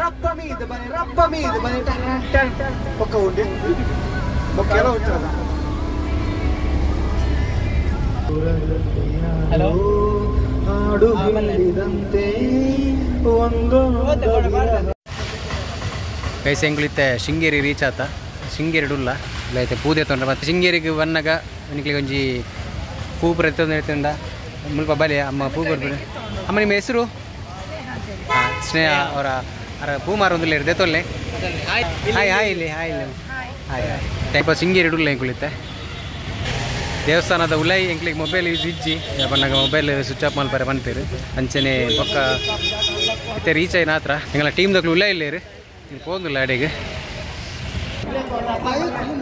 रप्पा मीद बले रप्पा मीद बले टन टन ಪಕ್ಕ ಉಂಡೆ ಬೊಕ್ಕ ಎಲ್ಲ ಉಂಟಲ್ಲ ಹಲೋ ಹಾಡು ಹೇಳಿದಂತೆ ಒಂದು ಕೈಸೆ ಎಂಗುಳಿತ್ತೆ ಶೃಂಗೇರಿ ರೀಚ್ ಆತ ಶೃಂಗೇರಿ ಡುಲ್ಲ ಇಲ್ಲ ಐತೆ ಪೂದೆ ತೊಂದರೆ ಮತ್ತು ಶೃಂಗೇರಿಗೆ ಬನ್ನಗ ನಿಕ್ಲಿಗೆ ಒಂಜಿ ಪೂ ಪ್ರತಿಯೊಂದು ಹೇಳ್ತಿಂದ ಮುಲ್ಪ ಬಲೆ ಅಮ್ಮ ಪೂ ಕೊಡ್ಬೇಡ ಅಮ್ಮ ನಿಮ್ಮ ಹೆಸರು ಸ್ನೇಹ ಅವರ ಅವರ ಪೂ ಮಾರೊಂದಿಲ್ಲ ಇರದೆ ತೊಲ್ಲೆ ಹಾಯ್ ಹಾಯ್ ಇಲ್ಲಿ ಹಾಯ್ ಇಲ್ಲಿ ಹಾಯ್ ಹಾಯ್ ಟೈಪ ಶೃಂಗೇರಿ ಡುಲ್ಲ ಎಂಕುಳಿತ್ತೆ ದೇವಸ್ಥಾನದ ಉಲೈ ಎಂಕ್ಲಿಗೆ ಮೊಬೈಲ್ ಯೂಸ್ ಇಜ್ಜಿ ಬನ್ನಾಗ ಮೊಬೈಲ್ ಸ್ವಿಚ್ ಆಫ್ ಮಲ್ಪರೆ ಪನ್ಪೇರು ಅಂಚನೆ ಬೊಕ್ಕ ಇತ್ತೆ ರೀಚ್ ಆಯ್ನ ಹತ್ರ ಎಂಗಲ ಟೀಮ್ದಕ್ಲು ಉಲೈ ಇಲ್ಲೇರು ಪೋಂದುಲ್ಲ ಅಡೆಗೆ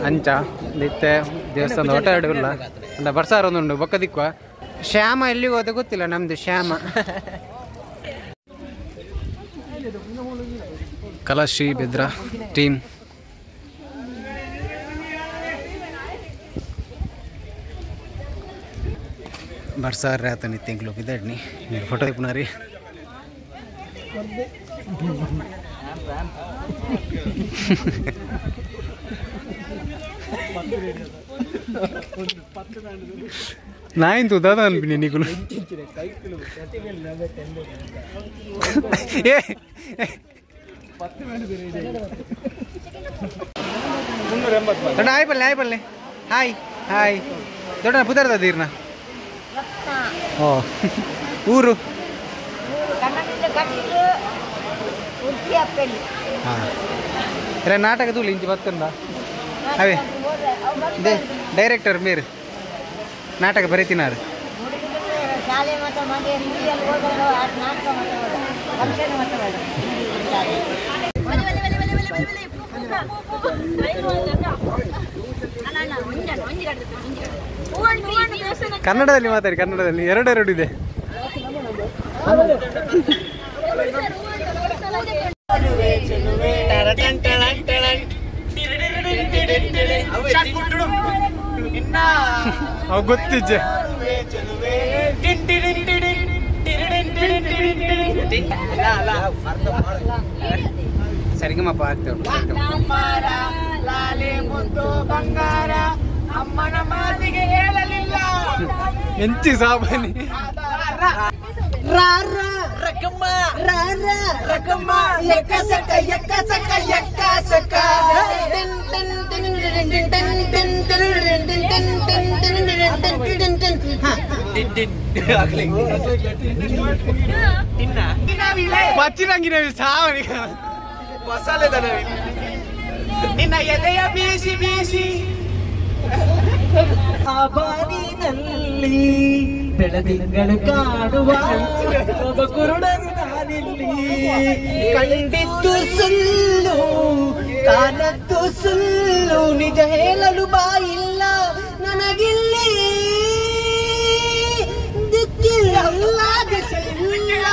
ಅಂಚ ಇತ್ತೆ ದೇವಸ್ಥಾನದ ಒಟ ಅಡುಲ್ಲ ಅಂಡ ಬರ್ಸಾರ ಒಂದುಂಡು ಬೊಕ್ಕ ದಿಕ್ವ ಶ್ಯಾಮ ಎಲ್ಲಿಗೆ ಹೋದ ಗೊತ್ತಿಲ್ಲ ನಮ್ದು ಶ್ಯಾಮ. ಕಲಾಶ್ರೀ ಬೆದ್ರ ಟೀಮ್. ಬರ್ಸಾರ್ ಆತನಿ ತಿಂಗಳು ಬಿದ್ದಾಡ್ನಿ ನೀವು ಫೋಟೋ ಪುನಾರಿ. ನಾಯಿಂತು ದಾದ ಅನ್ಪಿನಿ ನೀకుಲು. ಏ ದೊಡ್ಡ ಹಾಯ್ ಪಲ್ಲೆ, ಹಾಯ್ ಪಲ್ಲೆ, ಹಾಯ್ ಹಾಯ್. ದೊಡ್ಡ ಪುದರ್ದ ದೀರ್ನ ಓ ಊರು ಹಾಂ ನಾಟಕ ತೂಲಿ ಇಂಚಿ ಬತ್ತಂದ ಅವೇ ಡೈರೆಕ್ಟರ್ ಮೇರು ನಾಟಕ ಬರೀತಿನಾರು. ಕನ್ನಡದಲ್ಲಿ ಮಾತಾಡಿ, ಕನ್ನಡದಲ್ಲಿ ಎರಡೆರಡು ಇದೆ. ಅವು ಗೊತ್ತಿಜ್ಜೆ. ಸರಿಗಮಪ್ಪ ಆಗ್ತೇವೆ. ಅಮ್ಮನ ಮಾತಿಗೆ ಹೇಳಲಿಲ್ಲ ಎಂಚಿ ಸಾಬನಿ. ರಕಮ್ಮ ರಕಮ್ಮ ಎಕ್ಕ ಸಕ ಎಕ್ಕ ಸಕ ಎಕ್ಕ ಸಕ ಪಚ್ಚಿನಂಗಿನ ಸಾವನಿ ಮಸಾಲೆ ನಿನ್ನ ಎದೆಯ ಬೀಸಿ ಬೀಸಿ ಬಾನಿನಲ್ಲಿ ಬೆಳದಿಂಗಳು ಕಾಡುವ ಒಬ್ಬ ಕುರುಡರು ನಾನಿಲ್ಲಿ. ಕಂಡಿದ್ದು ಸುಳ್ಳು ಕಾಣದ್ದು ಸುಳ್ಳು ನಿಜ ಹೇಳಲು ಬಾಯಿಲ್ಲ ನನಗಿಲ್ಲಿ. ದಿಕ್ಕಿಲ್ಲ ದಿಸೆಯಿಲ್ಲ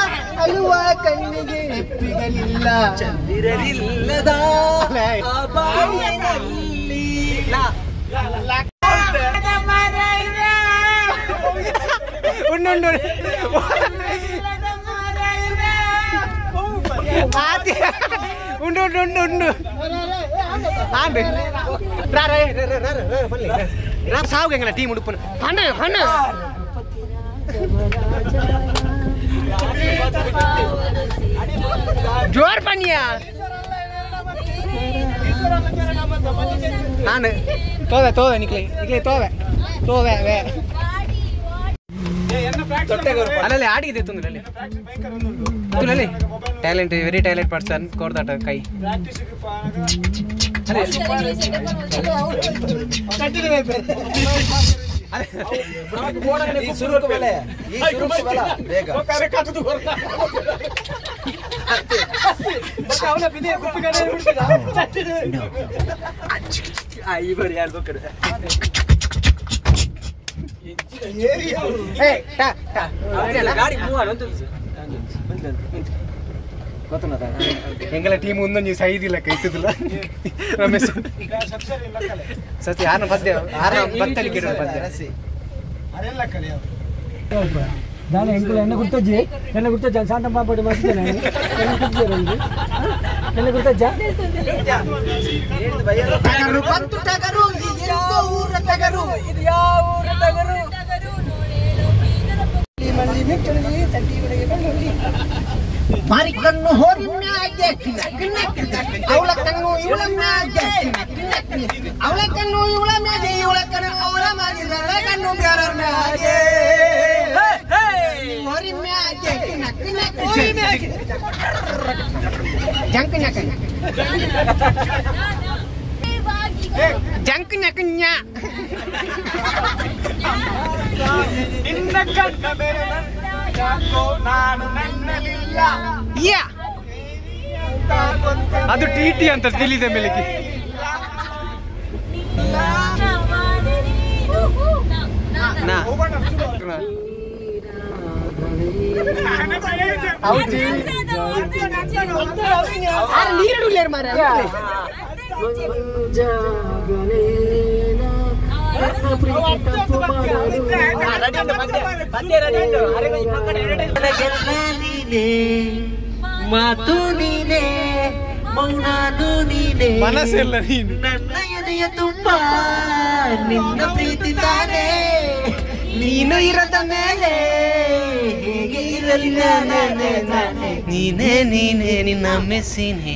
ಅಳುವ ಕಣ್ಣಿಗೆ ಎಪ್ಪಿಗಲಿಲ್ಲ ಚಂದಿರಲಿಲ್ಲದ ಆ ಬಾನಿನಲ್ಲಿ. ಉಂಡು ಉಂಡು ಉಂಡು ಉಂಡು ಉಂಡು ಉಂಡು ಆಂಡು ಸಾವು ಎಂಗಲ ಟೀಮ್ ಉಡುಪು ಹಣ್ಣು ಹಣ್ಣು ಜೋರ್ ಪನ್ನಿಯಾ. ನಾನು ತೋವೆ ತೋವೆ ನಿಕ್ಲೆ ನಿಕ್ಲೆ ತೋವೆ ತೋವೆ ವೇ ಅಲ್ಲಲ್ಲಿ ಆಡಿದೆ ತುಂದ್ರಲ್ಲಿ ತುಲಲ್ಲಿ ಟ್ಯಾಲೆಂಟ್ ವೆರಿ ಟ್ಯಾಲೆಂಟ್ ಪರ್ಸನ್ ಕೋರ್ದಾಟ ಕೈ ಎಂಗಲ ಟೀಮ್ ಒಂದೊಂದು ಸೈದಿಲ್ಲ ಕೈತಿಲ್ಲ ರಮೇಶ್ ಸತ್ಯ ಯಾರನ್ನ ಪದ್ಯ ಯಾರ ಬತ್ತಲಿಕ್ಕೆ ಪದ್ಯ ನಾನು ಎಂಕುಲ ಎನ್ನ ಗುರ್ತಜ್ಜಿ ಎನ್ನ ಗುರ್ತಜ್ಜ ಶಾಂತಮ್ಮ ಪಾಪಡಿ ಮಾಡ್ತಿದ್ದೇನೆ ಎನ್ನ ಗುರ್ತಜ್ಜ ಎನ್ನ ಗುರ್ತಜ್ಜ ಟಗರು ಬಂತು ಟಗರು ಇದು ಊರ ಟಗರು ಇದು ಯಾವ ಊರ ಟಗರು ಮಾರಿ ಕಣ್ಣು ಹೋರಿ ಮ್ಯಾಗೆ ಅವಳ ಕಣ್ಣು ಇವಳ ಮ್ಯಾಗೆ ಅವಳ ಕಣ್ಣು ಇವಳ ಮ್ಯಾಗೆ ಇವಳ ಕಣ್ಣು ಅವಳ ಮ್ಯಾಗೆ ನನ್ನ ಕಣ್ಣು ಬ್ಯಾರರ ಮ್ಯಾಗೆ ಹೋರಿ ಮ್ಯಾಗೆ ಜಂಕ್ ನಕ ಜಂಕ್ ನಕ ನ್ಯಾ ನಿನ್ನ ಕಣ್ಣ ಮೇಲೆ ಯಾಕೋ ನಾನು ನನ್ನಲಿಲ್ಲ ಯಾ ಅದು ಟಿ ಟಿ ಅಂತ ತಿಳಿದ ಮೇಲೆ ನಾ ಮಾತು ನೀನೆ ಮೌನಾನು ನೀನೆ ಮನಸ್ಸೆಲ್ಲ ನೀನು ನನ್ನ ಎದೆಯ ತುಂಬ ನಿನ್ನ ಪ್ರೀತಿ ತಾನೇ ನೀನು ಇರದ ಮೇಲೆ ಹೇಗೆ ಇರಲಿ ನಾನೇ ನಾನೇ ನೀನೇ ನೀನೇ ನಿನ್ನ ಮೆಸ್ಸಿನೇ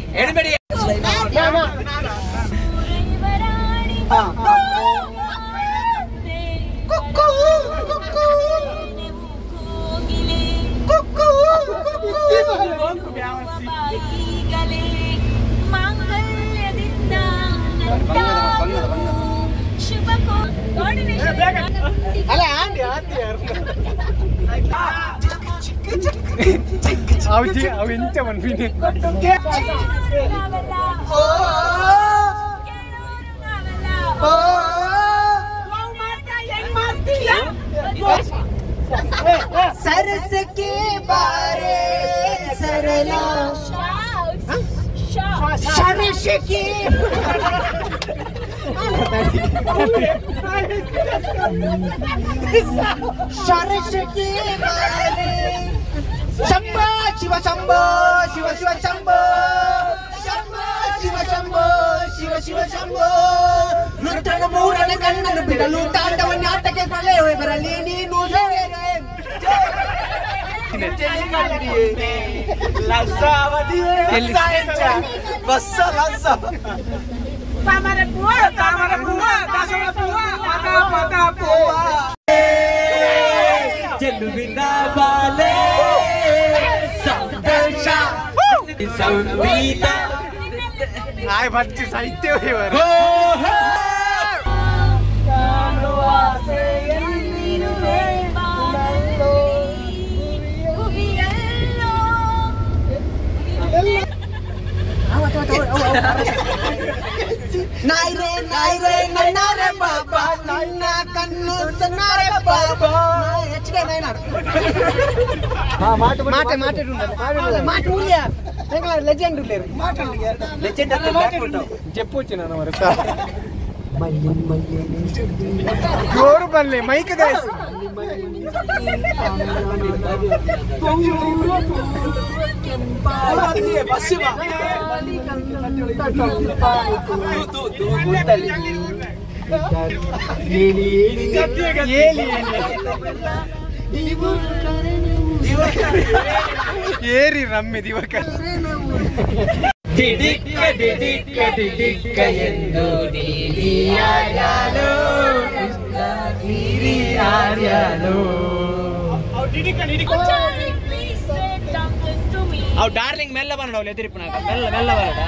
ಅವು ಇಂಚ ಮನ್ಪಿನಿ ಸರಸಕ್ಕೆ ಬಾರೆ ಸರಳ ಸರಸಕ್ಕೆ ಸರಸಕ್ಕೆ ಬಾರೆ ಶಂಭೋ ಶಿವ ಶಂಭೋ ಶಿವ ಶಿವ ಶಂಭೋ ಶಂಭೋ ಶಿವ ಶಂಭೋ ಶಿವ ಶಿವ ಶಂಭೋ ರುದ್ರನ ಮೂರನ ಕಣ್ಣನ್ನು ಬಿಡಲು ತಾಂಡವ ನಾಟಕ್ಕೆ ಪ್ರಳಯವೇ ಬರಲಿ ನೀನು ಚೆಲುವಿನ ಬಾಲೆ ಸಂತೋಷ ಸಂಗೀತ ಆಯ್ ಬಚ್ಚಿ ಸಾಹಿತ್ಯ ಇವರು ನಾಯ್ರೆ ನಾಯ್ರೆ ನನ್ನಾರೆ ಬಾಬಾ ನನ್ನ ಕಣ್ಣು ಸನ್ನಾರೆ ಬಾಬಾ ಹೆಚ್ಚಿಗೆ ನಾಯ್ನಾಡು ಮಾಟೆ ಮಾಟೆ ಮಾಟೆ ಮೂಲ್ಯ ಲೆಜೆಂಡ್ చెప్పొచ్చు నాన్న మరి జోరు పల్లె మైక్ దాస్ ಏರಿ ರಮ್ಮೆ ದಿವಕ ಡಿಡಿಕ್ಕ ಡಿಡಿಕ್ಕ ಡಿಡಿಕ್ಕ ಎಂದು ನೀಲಿಯಾರ್ಯಾಲೋ ನೀಲಿಯಾರ್ಯಾಲೋ ಅವ್ ಡಾರ್ಲಿಂಗ್ ಮೆಲ್ಲ ಬರೋಣ ಅವ್ಳು ಎದುರಿಪುಣ ಮೆಲ್ಲ ಮೆಲ್ಲ ಬರೋಣ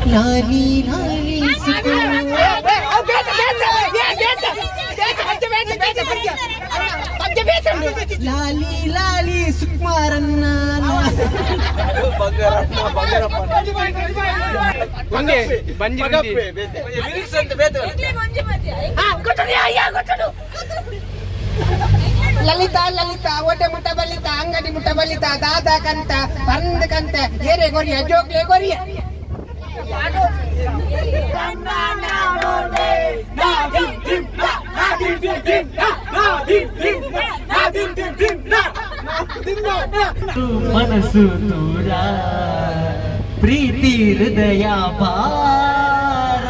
ಲಾಲಿ ಲಾಲಿ ಲಾಲಿ ಲಾಲಿ ಸುಕುಮಾರನ್ನ ಲಲಿತಾ ಲಲಿತಾ ಒಡ್ಡೆ ಮುಟ್ಟ ಬಲಿತ ಅಂಗಡಿ ಮುಟ್ಟ ಬಲಿತ ದಾದಾ ಕಂತ ಪರಂದ ಕಂತ ಏರೆ ಗೊರಿಯ ಜೋಗ್ಲೆ ಗೊರಿಯ ಮನಸ್ಸು ದೂರ ಪ್ರೀತಿ ಹೃದಯ ಭಾರ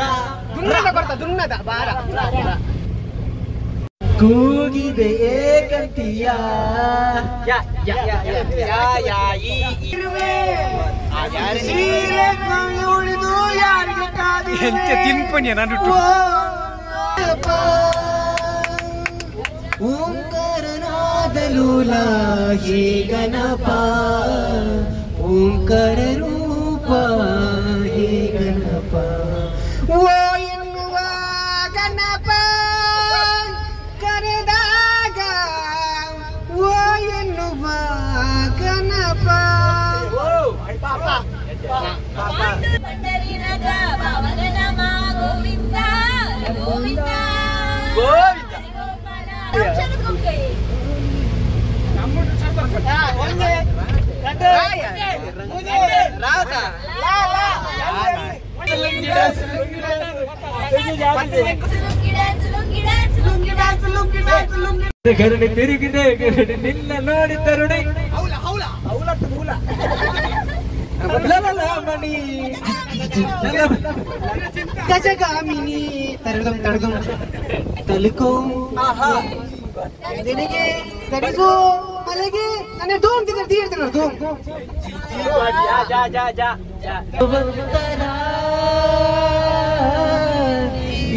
ದುನ್ನದ ಬರ್ತ ದುನ್ನದ ಬಾರ ಕೂಗಿದೆ ಏಕಂತಿಯ ಎಂತ ತಿನ್ಪನ್ಯ ನಾನು ಓಂಕಾರನಾದಲೂಲ ಹೇ ಗಣಪ ಓಂಕಾರ ರೂಪ ಹೇ ಗಣಪ ಓ ಎನ್ನುವ ಗಣಪ ಕರೆದಾಗ ಓ ಎನ್ನುವ ಗಣಪ ಗೋವಿಂದ ಗೋವಿಂದ ಗೋವಿಂದ ಗರುಡಿ ತಿರುಗಿದೆ ಗರುಡಿ ನಿನ್ನ ನೋಡಿ ತರುಣಿ ಮಣಿ ಗಜಗಾಮಿನಿ ತರಗಂ ತಡಗಂ ತಲುಕೋ ನಿನಗೆ ತಡಿಸೋ ಮಲೆಗೆ ನನ್ನ ಧೂಮ್ ತಿಂದ್ರೆ ತೀರ್ತೀನಿ ಧೂಮ್ ಜಾ ಜಾ ಜಾ ಜಾ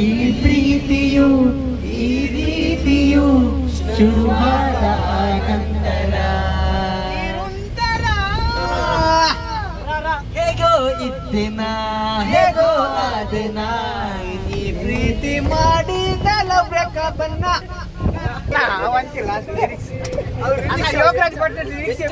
ಈ ಪ್ರೀತಿಯು ಈ ರೀತಿಯು ಶುಭದ ನಂತರ ಹೇಗೋ ಇದ್ದೆನ ಹೇಗೋ ಆದೆನ ಈ ಪ್ರೀತಿ ಮಾಡಿದ ಲವ್ ಬ್ರೇಕಪ್ ಅನ್ನ ಯೋಗರಾಜ್ ಭಟ್ ಲಿರಿಕ್ಸ್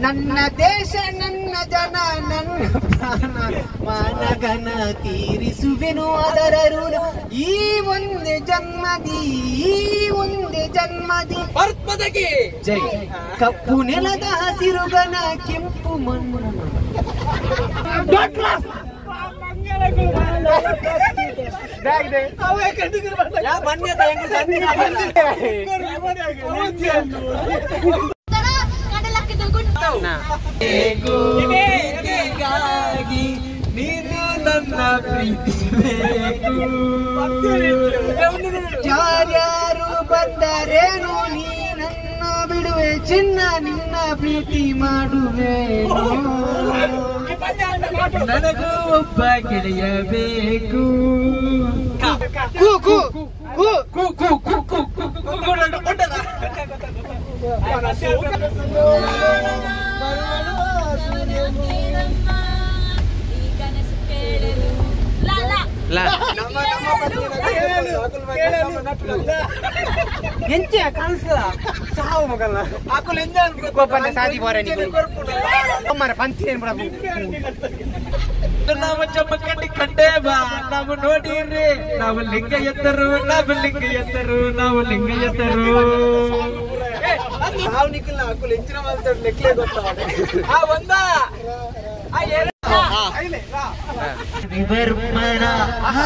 ನನ್ನ ದೇಶ ನನ್ನ ಜನ ನನ್ನ ಪ್ರಾಣ ಮಾನಗನ ತೀರಿಸುವೆನು ಅದರ ಋಣ ಈ ಒಂದೇ ಜನ್ಮದಿ ಈ ಒಂದೇ ಜನ್ಮದಿ ಜೈ ಕಪ್ಪು ನೆಲದ ಹಸಿರುಗನ ಕೆಂಪು ಮಣ್ಣು ಪ್ರೀತಿಗಾಗಿ ನೀನು ನನ್ನ ಪ್ರೀತಿಸಬೇಕು. ಯಾರ್ಯಾರು ಬಂದರೇನು ನೀ ನನ್ನ ಬಿಡುವೆ ಚಿನ್ನ ನಿನ್ನ ಪ್ರೀತಿ ಮಾಡುವೆ. ನನಗೂ ಒಬ್ಬ ಗೆಳೆಯ ಬೇಕು. ಕು ಕು ಕು ಕು ಕು ಕು ಕು ಕು ಕು ಎಂಚೆ ಕಾಣಿಸ್ತದ ಸಾವು ಮಗಲ್ಲ ಗೊಬ್ಬರ ಸಾದಿ ಬೋರ ಪಂಚಿ ಏನ್ ನಾವು ಜಮ್ಮಕಂಡಿ ಕಂಡೇವ ನಾವು ನೋಡಿರಿ ನಾವು ಲಿಂಗ ಎತ್ತರು ನಾವು ಲಿಂಗ ಎತ್ತರು ನಾವು ಲಿಂಗ ಎತ್ತರು. ನಾವು ನಿಖಿಲ್ ಅಕುಲ್ ಎಂಚಿನ ಮಾತಾಡ್ ಲೆಕ್ಲೆ ಗೊತ್ತಾವ ಆ ಒಂದ ವಿವರ್ಮಣ ಆ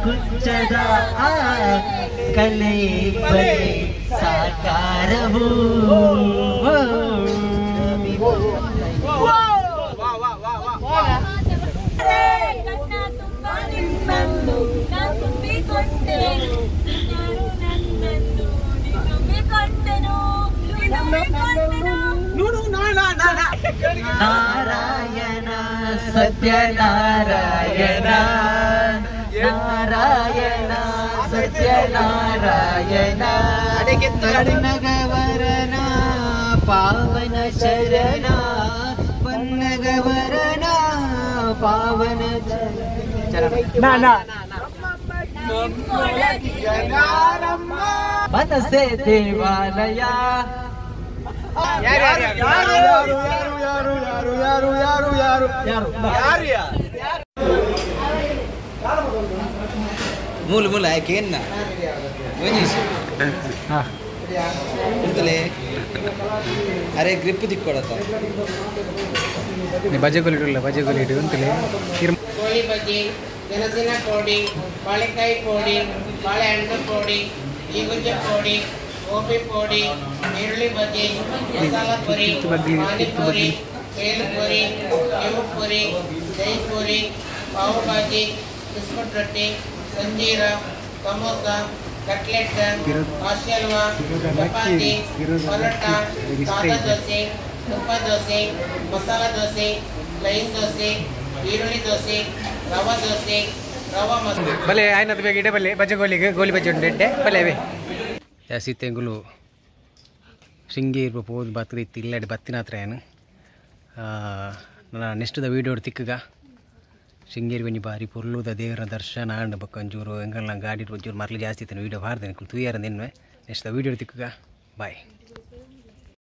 ಕುಂಚದ ಆ ಕಲೆ ಬಲೆ ಸಾಕಾರವು. ನಾರಾಯಣ ಸತ್ಯನಾರಾಯಣ ನಾರಾಯಣ ಸತ್ಯನಾರಾಯಣ ಪನ್ನಗವರನ ಪಾವನ ಶರಣ ಪನ್ನಗವರನ ಪಾವನ ಚರಣ ಮನಸೇ ದೇವಾಲಯ. ಯಾರು ಯಾರು ಯಾರು ಯಾರು ಯಾರು ಯಾರು ಯಾರು ಯಾರು ಯಾರು ಮೂಲ ಮೂಲ ಯಾಕೆ ಅರೆ ಗ್ರಿಪ್ ದಿಕ್ಕೊಡತ್ತ ಬಜೆ ಗೋಲಿ ಇಡಲ್ಲ ಬಜೆ ಗೋಲಿ ಇಡು ಅಂತಲೇ ಗೋಳಿ ಬಜ್ಜಿ, ಗೆಣಸಿನ ಪೋಡಿ, ಬಾಳೆಕಾಯಿ ಪೋಡಿ, ಬಾಳೆಹಣ್ಣು ಪೋಡಿ, ಈಗುಂಜೆ ಪೋಡಿ, ಗೋಬಿ ಪೋಡಿ, ಈರುಳ್ಳಿ ಬಜ್ಜಿ, ಮಸಾಲ ಪುರಿ, ಪಾನಿಪುರಿ, ಬೇಲುಪುರಿ, ಪುರಿ, ದಹಿಪುರಿ, ಪಾವ್ ಭಾಜಿ, ಬಿಸ್ಕುಟ್ ರೊಟ್ಟಿ, ಸಂಜೀರ, ಸಮೋಸ, ಕಟ್ಲೆಟ್, ಆಶಲ್ವಾ, ಚಪಾತಿ, ಪರೋಟ, ಸಾದಾ ದೋಸೆ, ತುಪ್ಪ ದೋಸೆ, ಮಸಾಲ ದೋಸೆ, ಪ್ಲೈನ್ ದೋಸೆ, ಈರುಳ್ಳಿ ದೋಸೆ, ರವಾ ದೋಸೆ, ರವಾ ಮಸಾಲ. ಬಲೆ ಆಯ್ನದು ಬೇಗ ಇಡೆ ಬಲ್ಲೆ ಬಜೆ ಗೋಲಿಗೆ ಗೋಲಿ ಬಜ್ಜೆ ಉಂಟು ಎಡ್ಡೆ ಬಲೆ ಅವೇ ಜಾಸ್ತಿ ತೆಂಗುಲು ಶೃಂಗೇರಿ ಪೋದು ಬತ್ತದ ಇತ್ತು ಇಲ್ಲಾಡಿ ಬತ್ತಿನ ಹತ್ರ ಏನು ನನ್ನ ನೆಕ್ಸ್ಟ್ದ ವೀಡಿಯೋ ತಿಕ್ಕಗ ಶೃಂಗೇರಿ ಒಂಜಿ ಬಾರಿ ಪೊರ್ಲುದ ದೇವರ ದರ್ಶನ ಆಂಡ್ ಬೊಕ್ಕ ಒಂಚೂರು ಎಂಗಲ್ನ ಗಾಡಿ ಒಂಚೂರು ಮರ್ಲು ಜಾಸ್ತಿ ಇತ್ತು ವೀಡಿಯೋ ಬಾರ್ದೇನೆ ತೂಯಾರ ನಿನ್ವೆ ನೆಕ್ಸ್ಟ್ ವೀಡಿಯೋ ತಿಕ್ಕಗ ಬಾಯ್.